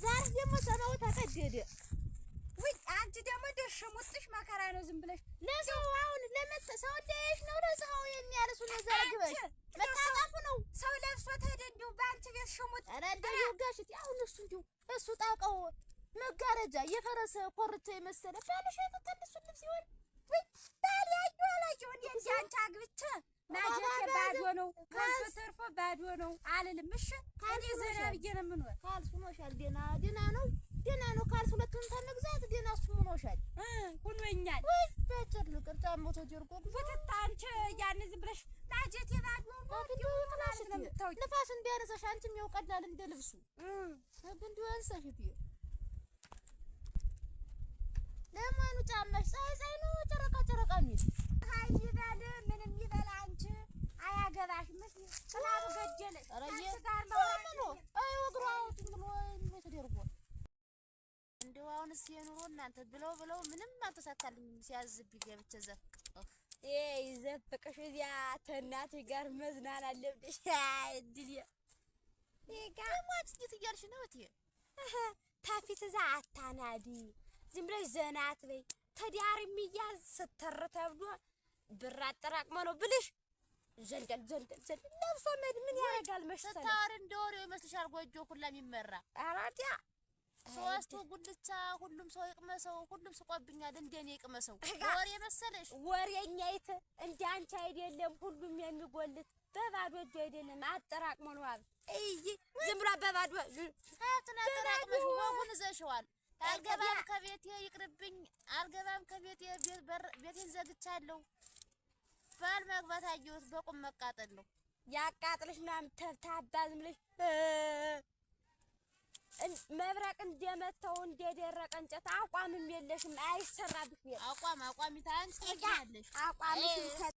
ዛሬ ደግሞ ሰማዩ ተቀደደ። ውይ አንቺ ደግሞ እንደው ሽሙጥሽ መከራ ነው። ዝም ብለሽ ለሰው አሁን ሰው እንዳያይሽ ነው ለሰው የሚያርሱ ነው ዘርግበሽ መታጠፉ ነው። ሰው ለብሶ ተሄደ እንደው በአንቺ ቤት ሽሙጥ። ኧረ እንደው ይውጋሽ። አሁን እሱ እንደው እሱ ጣቀው መጋረጃ የፈረሰ ኮርቻ የመሰለ ባልሽ የተተልሱ ልብስ ይሆን ውይ ባል ያየሁ አላየሁ እንደ እንደ አንቺ አግብቼ ማጀቴ ባዶ ነው፣ ከንቱ ተርፎ ባዶ ነው አልልም። እሺ እኔ ዘና ብዬ ነው የምኖር። ካልሱ ሆኖሻል። ደህና ደህና ነው ደህና ነው። ካልሱ ሁለቱን ተመግዛት ደህና እሱም ሆኖሻል ሁኖኛል። ወይ በአጭር ልቅር ጫማው ተደርጎ ጉትታ አንቺ ያን ዝም ብለሽ ማጀቴ ባዶ ነው ማለት ነው የምታውቂው። ንፋስ እንዲያነሳሽ አንቺም ያው ቀላል እንደ ልብሱ እንዲሁ ያንሳሽ እትዬ። ለማኑ ጫማሽ ፀሐይ ፀሐይ ነው ጨረቃ ጨረቃ የሚል ፀሐይ ይበል ምንም ይበል አንቺ አያገባሽም። እስኪ ጥላቱ ገደለሽ። ከአንቺ ጋር ማውራት አይ እግሯ ዝም ብሎ ተደርጎ እንደው አሁንስ የኑሮ እናንተ ብለው ብለው ምንም አልተሳካልኝም። ሲያዝብኝ ገብቼ ዘፍቅ ይዘፍቅሽ እዚያ ተናትሽ ጋር መዝናናት አለብሽ። እድል ደግሞ አንቺ እንዴት እያልሽ ነው እትዬ? ታፊት እዛ አታናዲ፣ ዝም ብለሽ ዘና አትበይ። ትዳር የሚያዝ ስትር ተብሎ ብር አጠራቅሞ ነው ብልሽ ዘንደል ዘንደል ዘንደል ለብሶ መሄድ ምን ያደርጋል መሰለሽ? ስታወሪ እንደ ወሬው ይመስልሻል ጎጆ ሁላ የሚመራ አራዲያ ሶስቱ ጉልቻ ሁሉም ሰው ይቅመሰው፣ ሁሉም ስቆብኛል። እንደኔ ይቅመሰው ወሬ መሰለሽ? ወሬኛይት እንደ አንቺ አይደለም። ሁሉም የሚጎልት በባዶ እጁ አይደለም፣ አጠራቅሞ ነው። አብ እይ ዝም ብሎ በባዶ ሀብትን አጠራቅመሽ ወጉን ይዘሽዋል። አልገባም ከቤቴ ይቅርብኝ፣ አልገባም ከቤቴ ቤቴን ዘግቻለሁ። ባል ማግባት አየሁት በቁም መቃጠል ነው። ያቃጥልሽ ምናምን ተብታባ ዝም ብለሽ መብረቅ እንደመታው እንደደረቀ እንጨት አቋምም የለሽም። አይሰራብሽ ቤት አቋም አቋሚታ አንቺ ትወጂያለሽ። አቋምሽን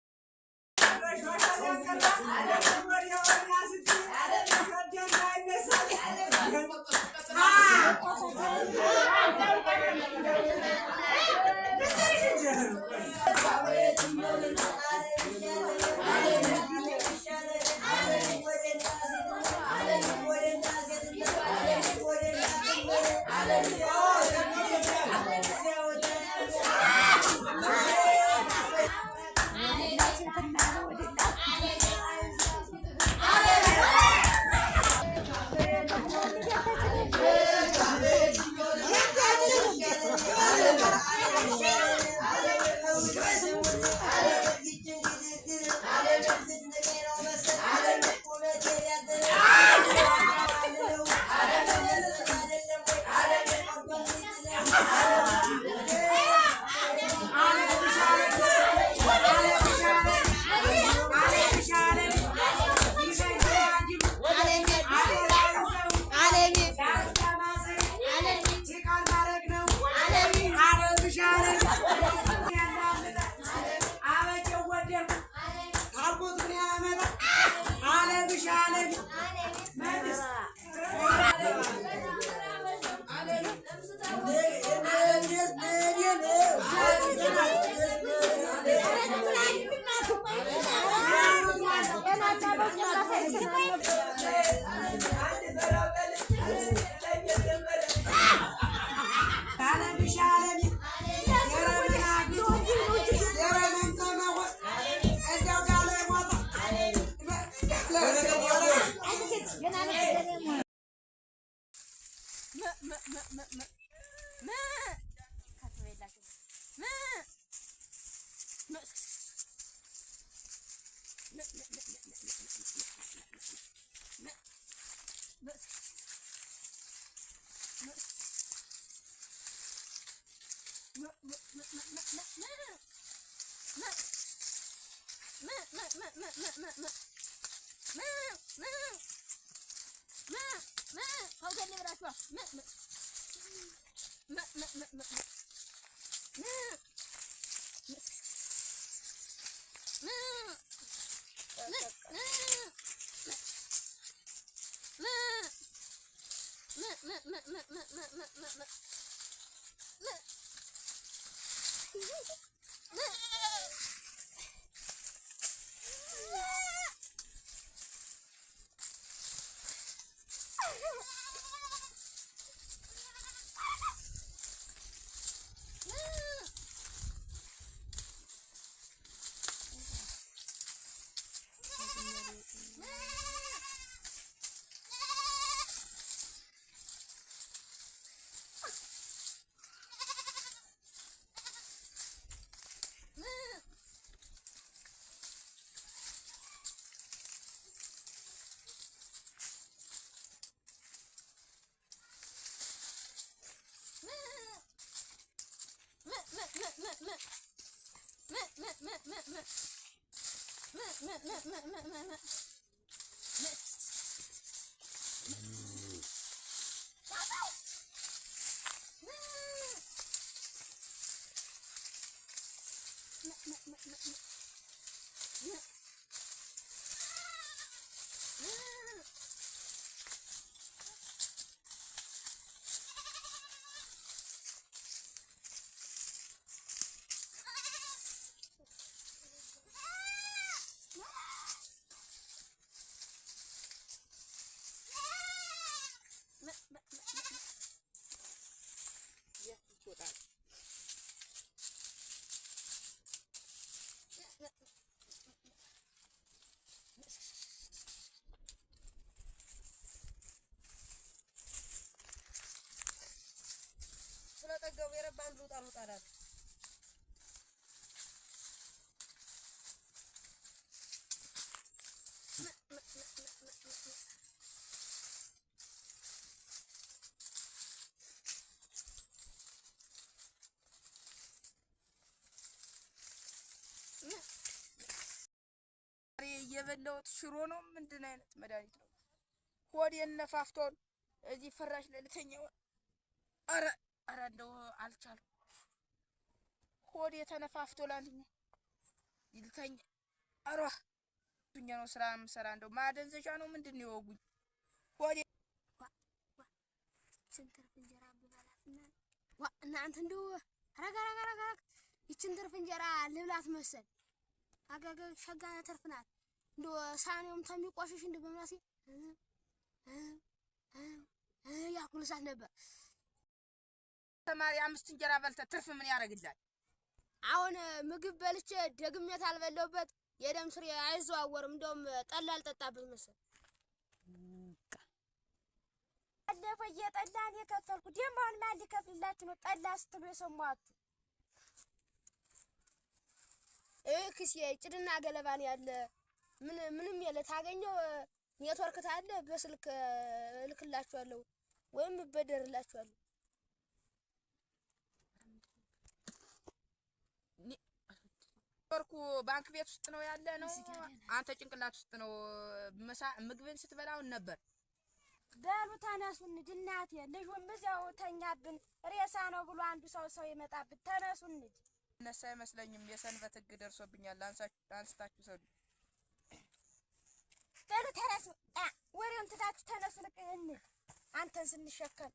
ስለጠገቡ የረባ አንድ ልውጣ ልውጣ አላሉ። የበላሁት ሽሮ ነው። ምንድን አይነት መድኃኒት ነው? ሆዴን ነፋፍቶን እዚህ ፍራሽ ላይ ልተኛ። ኧረ ኧረ እንደው አልቻልኩም። ሆዴ ተነፋፍቶ ላንተኛ ይልተኛ። ኧረ ቱኛ ነው ስራ የምሰራ። እንደው ማደንዘዣ ነው ምንድን ነው የወጉኝ ሆዴ። ይችን ትርፍ እንጀራ ብበላትና ዋ እናንተ እንደው ረጋ ረጋ ረጋ ረጋ ይችን ትርፍ እንጀራ ልብላት መሰል አጋጋ ሸጋ ትርፍ ናት። እንደው ሳህኔውም ተሚቆሽሽ እንደው በምላሴ ያኩል እሳት ነበር። ተማሪ አምስት እንጀራ በልተህ ትርፍ ምን ያደርግልሃል? አሁን ምግብ በልቼ ደግሜ ታልበላሁበት የደም ስሬ አይዘዋወርም። እንደውም ጠላ አልጠጣበት መሰል። ባለፈው እየጠላን የከፈልኩ ደግሞ አሁን ማን ሊከፍልላችሁ ነው? ጠላ ስትሉ የሰማችሁ ክስ ጭድና ገለባን ያለ ምን ምንም የለ። ታገኘው ኔትወርክ ታለ በስልክ እልክላችኋለሁ ወይም እበደርላችኋለሁ። ኔትወርኩ ባንክ ቤት ውስጥ ነው ያለ ነው። አንተ ጭንቅላት ውስጥ ነው። ምሳ ምግብን ስትበላውን ነበር። በሉ ተነሱ እንሂድ። እናቴ ልጁም እዚያው ተኛብን ሬሳ ነው ብሎ አንዱ ሰው ሰው ይመጣብን። ተነሱ እንሂድ። እነሳ አይመስለኝም። የሰንበት ሕግ ደርሶብኛል። አንስታችሁ ሰዱ። በሉ ተነሱ። ወሬውን ትታችሁ ተነሱ፣ ልቅ እንሂድ። አንተን ስንሸከም